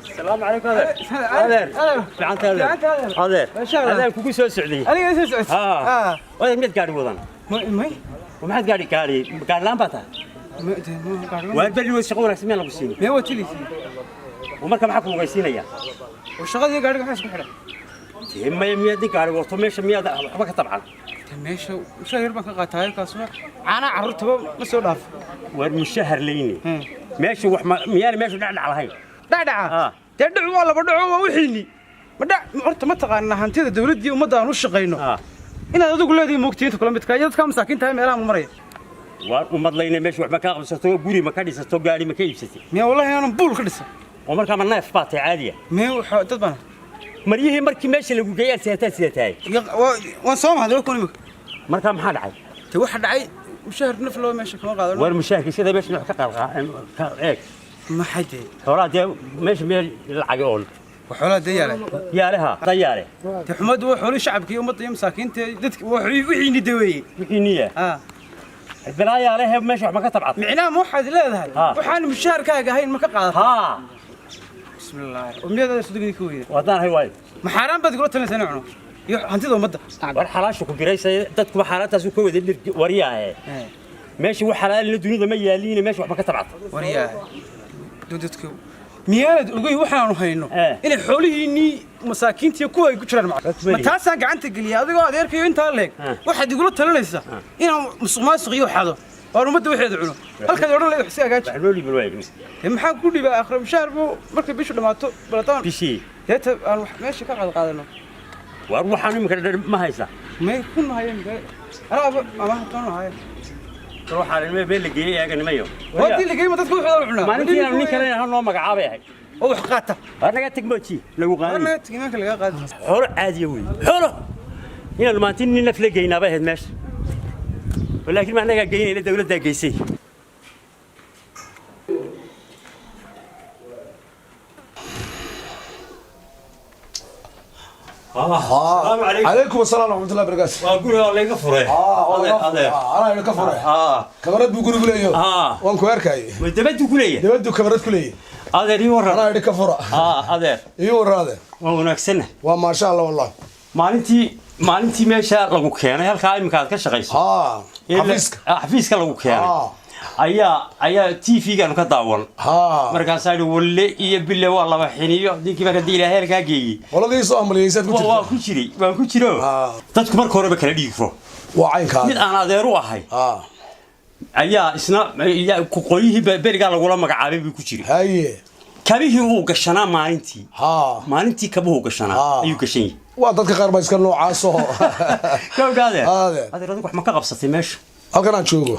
السلام عليكم. adeer، adeer، fiicanta adeer؟ Adeer، adaan kugu soo socday. Aniga soo socod. Haa, adeer, miyaad gaari wadan? May. Maxaad gaari gaari gaari laan baa tahay? Waa beri wey, shaqo wanaagsan miyaan lagu siinin? Mee, waa tilisi. Oo marka maxaa ku lugaysiinaya? Oo shaqadii gaariga maxaa isku xidhay? Dee maya, miyaad nin gaari wato meesha miyaad waxba ka tabcan? Meesha mushaar yar baan ka qaataa, kaasuna caanaha carruurtaba ma soo dhaafo. Waar mushahar leyne meesha wax miyaana meeshu dhacdhac lahayn? Dhacdhaca dee dhacu waa laba dhaco, waa wixiinni ma dhac. Horta ma taqaanaa hantida dawladdii ummadda aan u shaqayno inaad adigu leedihi moogtiinta kula midka iyo dadka masaakiinta meelaha maraya. Waar ummad leyne, meesha wax ma ka qabsato? Guri ma ka dhisato? Gaari ma ka iibsatay? Miya, wallahi inaanan buul ka dhisan. Oo markaa ma neef baa tahay caadiya? Miya, dad baan. Maryihii markii meesha lagu geeyay sidataa sidatahay? Waan soo mahday, waa kun imika. Markaa maxaa dhacay? Te waxa dhacay, mushahar naf loo meesha kama qaadano. Waar mushaharka sida meesha wax ka qaad ka eeg. Maxay dee? Xoolaha dee meesha meel lacag ool. Xoolaha dee yaale. Yaaleha dayaale. Dee xumaddu waa xoolihii shacabka iyo ummadda iyo masaakiinta dadka, waa wixiini daweeyey. Wixiiniya bilaa yaalehe, meesha wax ma ka tabcad? Micnaha ma waxaad leedahay waxaan mushaharkaaga ahayn ma ka qaadata? Haa. Bismillaah, oo miyaad sudugii ka weyda? Wadaan hay waayo. Ma xaaraan baad igula talinaysaa inaan cuno iyo hantida ummadda? War xalaasha ku biraysa, dadkuba xaaraantaas ka wada dhir. Waryaahe, meesha wax xalaalina dunida ma yaaliina, meesha wax ma ka tabcata? Waryaahe, dadka miyaanad ogeyn waxaanu hayno inay xoolihiinnii masaakiintiiyo kuwa ay ku jiraan? Ma taasaan gacanta geliya adigoo adeerkayo intaa leeg waxaad igula talinaysaa inaan musuq maasuq iyo xado oan ummadda waxeeda cuno, halkaad odhan leed wax iska hagaaji? Dee maxaan ku dhibaa? Akhra mushaar buu markay bishu dhammaato balataan bishii. Deeta aan meesha ka qaad qaadano. Waar waxaan iminka dhan ma haysa? May, kun mahaya anaaba ama toon mahaya. Waxaan meel la geeyey eega nimayo. Waadii la geeyey, ma dadka wuxuu cunaa? Maalintii inaanu nin kale noo magacaabay ahayd. Oo wax qaata. War naga tag, mooji lagu qaadi. Naga tag, imaanka laga qaadi. Xoolo caadiya wey, xoolo inaanu maantin nin naf la geynaa bay ahayd meesha, laakiin ma annagaa geynayna, dawladdaa geysay. Calaykum asalaam waraxmatullahi barakaatu. Waa guriga laga furay. Anaa idinka furay. Kamarad buu gurigu leeyahay, waan ku arkayay. Dabaduu ku leeyahay? Dabaduu kamarad ku leeyahay. Adeer, ii warran. Anaa idinka fura. Adeer. Ii warran, adeer. Waa wanaagsanna. Waa maasha Allah, wallah. Maalintii meesha lagu keenay, halkaa iminka aad ka shaqayso, xafiiska. Xafiiska lagu keenay ayaa TV-gaanu ka daawan. Markaasaa idhi walle iyo bille waa laba xiniyo ninkii marka dii ilaahay halkaa geeyey. Qoladii soo ambaliyeysaad ku jirta. Waa ku jiray, waan ku jiro. Dadku marka horeba kala dhigi karo. Waa caynkaa. Mid aan adeer u ahay ayaa isna qolyihii berigaa lagula magacaabay buu ku jiray. Haye. Kabihii uu gashanaa maalintii kabuhu gashanaa ayuu gashan yahay. Waa dadka qaar baa iska noocaasoo. Gawdha adeer, adeer, adigu wax ma ka qabsatay meesha? Halkan aan joogo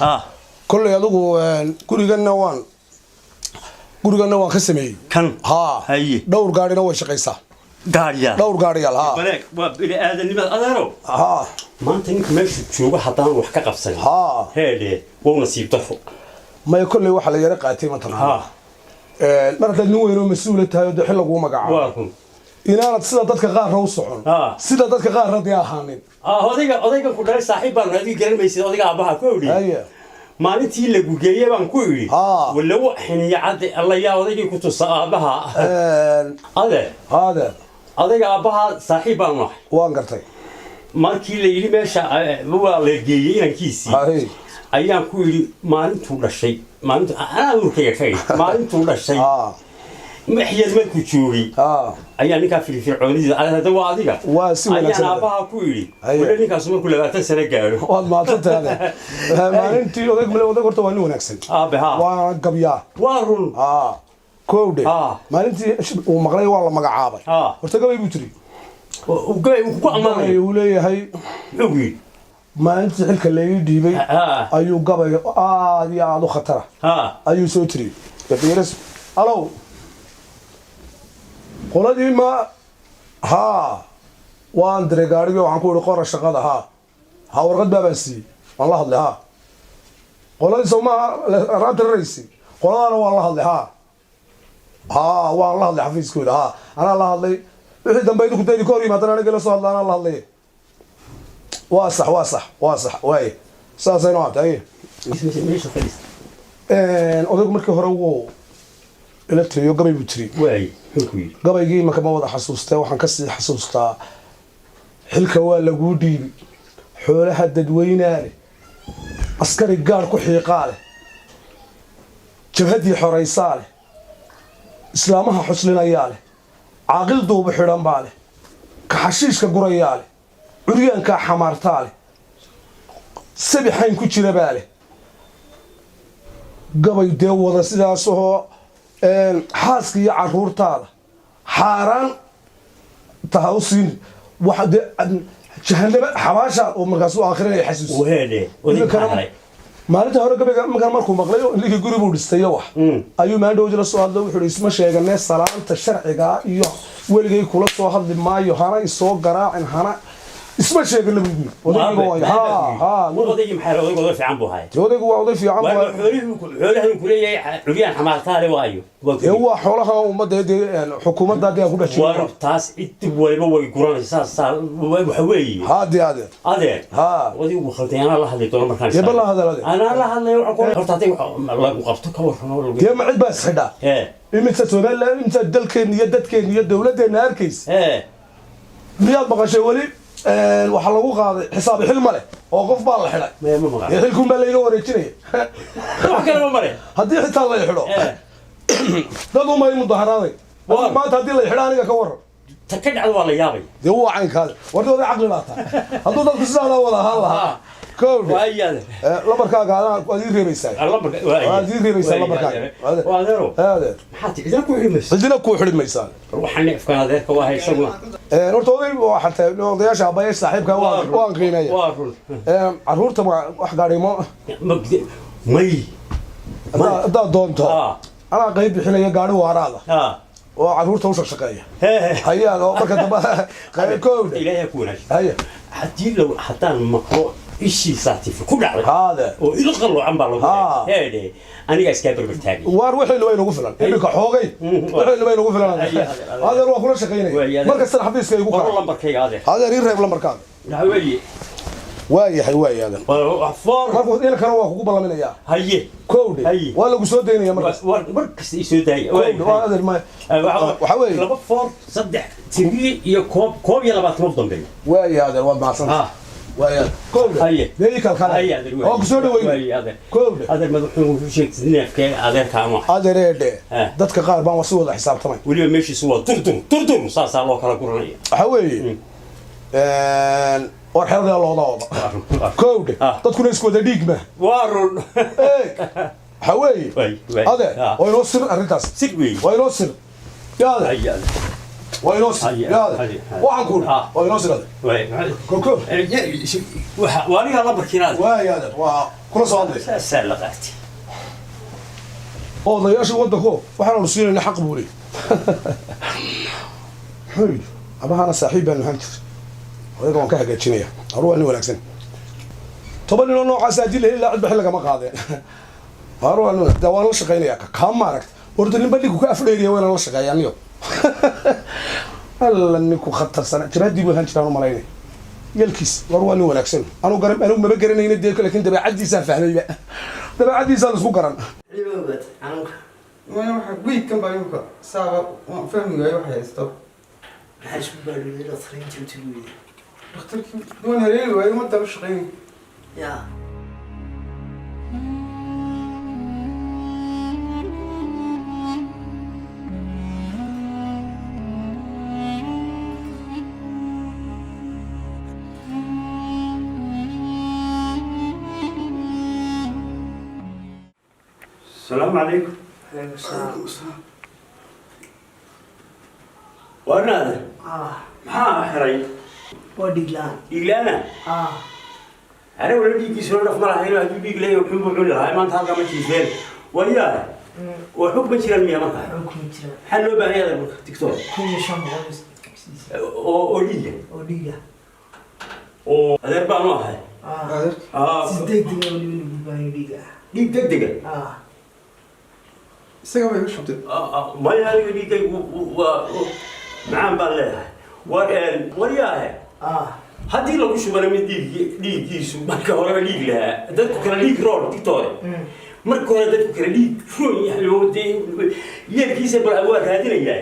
kolley adigu guriganna waan ka sameeyey. Kan? Haa. Haye. Dhowr gaadhina way shaqaysaa. Gaadhiyaal? Dhowr gaadhiyaal, haa. Baleeg, waa bini aadanimada, adeero. Haa. Maanta ninka meeshu joogo haddaan wax ka qabsanin, heedhe, wow, nasiib daro. Maya, kolley waxaa la yara qaatay mataqaana, mar haddaad nin weyn oo mas-uula tahay oo dee xil laguu magacaabo, inaanad sida dadka qaarna u socon, sida dadka qaarna dee ahaanin. Odayga ku dhalay saaxiib baan, adiga garan maysid, odayga aabbaha ku idhi maalintii lagu geeyey baan ku idhi walla wa xiniya cadde allayaa odaygii ku tusa aabbaha. Adeer. Adeer. Odayga aabbaha saaxiib baan nahay. Waan gartay. Markii la yidhi meesha waa la geeyey inankiisii, ayaan ku idhi maalintuu dhashay, maalintu anaa uurkayga ka idhi, maalintuu dhashay maxyar markuu joogay ayaa ninkaa firfircoonida hadda waa adiga. Waa si wanaagsan. Ayaan aabbaha ku idhi wala ninkaasu markuu 20 sano gaadho. Waad mahadsantahay, adeer. Maalintii odayg male, odayg horta waa nin wanaagsan. Aabe ha. Waa gabyaa. Waa run. Kowdhe, maalintii uu maqlay waa la magacaabay, horta gabay buu tiri. Gabay uu ku ammaanay. Uu leeyahay. Muxuu yidhi? Maalintii xilka laii dhiibay ayuu gabay aad iyo aad u khatara ayuu soo tiriyey. Alow, qoladii ma haa, waan diray gaarigii, waxaan ku ihi qora shaqada. Haa haa, warqad baabaan siiyey, waan la hadlay. Haa, qoladii soo maaha raanta raraysi, qoladaana waan la hadlay. Haa haa, waan la hadlay xafiiskooda. Haa, anaa la hadlay. Wixii dambe idinku daydi ka hor yimaadana aniga la soo hadla, anaa la hadlay. Waa sax, waa sax, waa sax. Waaye saasaynu ahatay. Meesha fadhiista. Odaygu markii hore wuu ila tiriyo, gabay buu tiri. Waay, muxuu ku yidhi? Gabaygii imanka ma wada xasuustee, waxaan kasii xasuustaa: xilka waa laguu dhiibi, xoolaha dadweynaa leh, askari gaadh ku xiiqaa leh, jabhaddii xoraysaa leh, islaamaha xuslinayaa leh, caaqil duubu xidhan baa leh, kaxashiishka gurayaa leh, curyaankaa xamaartaa leh, sabixayn ku jira baa leh. Gabay dee wada sidaasahoo xaaska iyo caruurtaada xaaraan taha u siin waxa dee jahanaba xabaasha oo markaasuu aakhiranaya xasuus. Weele odayga maxaa helay? Maalinta hore gabayga markaan markuu maqlay oo ninkii guri buu dhistayo wax ayuu maandhowdi la soo hadlay. Wuxuu ihi, isma sheeganee, salaanta sharcigaa iyo weligay kula soo hadli maayo, hana isoo garaacin, hana isma sheegana buu yiri. Odaygiiba waa ha ha. Odaygii maxaa helay? Odaygu oday fiican buu ahay. Dee odaygu waa oday fiican. Waa xoolihii ku leeyahay curyaan xamaartaale waayo. Dee waa xoolaha ummadda dee xukuumadda dee ku dhex war jiro. Taas cid waliba way guranaysaa, saa waxa weeye. Ha dee adeer. Adeer. Ha. Odaygu khalday, anaa la hadli doono markaan. Dee bal la hadal adeer. Anaa la hadlay. Waxaan ku horta hadday wax lagu qabto ka warramo lagu Dee ma cid baa isxidhaa? Iminta Somaliland, inta dalkeenna iyo dadkeenna iyo dowladeenna arkaysa, miyaad maqashay weli waxaa lagu qaaday xisaab xil ma leh oo qof baa la xidhay? Maya, ma maqan. Dee xilkuun baa layga wareejinaya. Wax kale ma mare. Haddii xitaa la xidho, dad umay mudaharaaday. Maanta haddii la xidho aniga ka waran? Ta ka dhacda waa la yaabay. Dee waa caynkaada wardi, oday caqli baa tahay. Hadduu dadku sidaadaa wada ahaan lahaa kowdhe. Waayaade. Lambarkaaga adaa waad ii reebaysaa. Lambarka. Waad ii reebaysaa lambarkaaga. Waa adeero. Adeer. Maxaa ti cidina ku ximaysa? Cidina kuu xidhi maysaa. Waxaan neefkan adeerka waa hay isaguna. Horta oday waxaa tahay odayaasha aabbayaasha saaxiibka waan qiimeeya. Waa run. Carruurta wax gaadhimo. May. Haddaad doonto anaa qayb bixinaya gaadhi waaraada oo carruurta u shaqshaqeeya hayaan oo marka dambe qayb kowdhe. Ilaahay ku wanaajiyo. Haya. Haddii law haddaan maqlo ishiisaa tifi ku dhacday haade oo il qaloocan baa lagu heedhe, anigaa iskaa berber taagay. Waar wixii waa inagu filan iminka xoogay, wixii waa inagu filan. Adeer, waa kula shaqaynaya mar kastana xafiiska igu qoro kala. Lambarkayga adeer. Adeer, ii reeb lambarkaaga. Waxa weeye waa yahay, waa yaadan. Four. Markuu ilkana waa kugu ballaminayaa. Haye. Kowdhe. Haye. Waa lagu soo daynaya markaas. Mar kasta ii soo daaya. Kowdhe waa adeer ma waxa weeye 2 4 3 3 iyo 21 u dambeeya. Waa yahay adeer, waad mahadsantahay. Waa yahay kowdhe. Haye. Dee ii kalkala. Haye adeer. Oo ku soo dhaweyn. Waay adeer. Kowdhe. Adeer, madaxweyne wuxuu sheegtay neefkee adeerka ama Adeereedhe, dadka qaar baan waa si wada xisaabtamay. Weliba meeshiisu waa durdur durdur, saasaa loo kala guranaya. Waxa weeye war xeradaa looda ooda kowdhe, dadkuna isku wada dhiig ma waa run. Eeg, waxa weeye adeer, waa inoo sir arrintaas. Sir weeye. Waa inoo sir yaade, waa inoo sir yaade, waxaan ku waa inoo sir adeer koko. Waa anigaa lambarkiina adeer. Waa yaade, waa kula soo hadlay. Saasaa la qaatay. Odayaashii waddanko waxaanu siinayna xaq buu leeyay. Muxuu yidhi? Abahana saaxiib baanu ahaan jiray, odayga waan ka hagaajinaya. Aru waa nin wanaagsan. 10 ninoo noocaas haddii la heli lahaa, cidba xil lagama qaadeen. Aru waa nin wanaagsan, waan la shaqaynaya kaa maaragta. Horta ninba ninku ka afdheeriya waa inaan la shaqeeya niyo. Alla, ninku khatarsana jabhaddii buu ahaan jiraan u malaynaya yalkiis. War waa nin wanaagsan. Anu garan, anigu maba garanayna dee, laakiin dabeecaddiisaan fahmayba, dabeecaddiisaan isku garan. Waxa wiigkan baa imika saaba waan fahmi waayo waxay haysto. Maxaa isku baadhiyay dhakhtarintii u tagi weyday? Dhakhtarkii waan haleeli waayo, ummadda u shaqeynay. Yaa. السلام عليكم. عليكم السلام. Waa naadir. Ah. Maxaa xiray? Waa dhiig la'aan. Dhiiglaana? Ah. Aniga wala dhiiggiisuna dhaf ma lahayn. Hadduu dhiig leeyahay wuxuun buu cuni lahaa, maanta halkaa ma jiifeen. Wayaa, waxba kuma jiraan miya marka? Waxba kuma jiraan. Maxaa loo baahan yahay marka, doctor? 1500. Oo dhiiga? Oo dhiiga. Oo adeer baanu ahay. Ah. Ah. Si degdeg ah weliba lagu baahan yahay dhiiga. Dhiig degdega? Ah. Isaga bay u shubtay. Maya, aniga dhiiggaygu waa macaan baan leeyahay. War waryaahe. Ah. Haddii lagu shubana mid dhiig dhiiggiisu marka horeba dhiig lahaa, dadku kala dhiig roor, doctor. Marka hore dadku kala dhiig roon yahay oo dee yeelkiisa bal waa raadinayaa.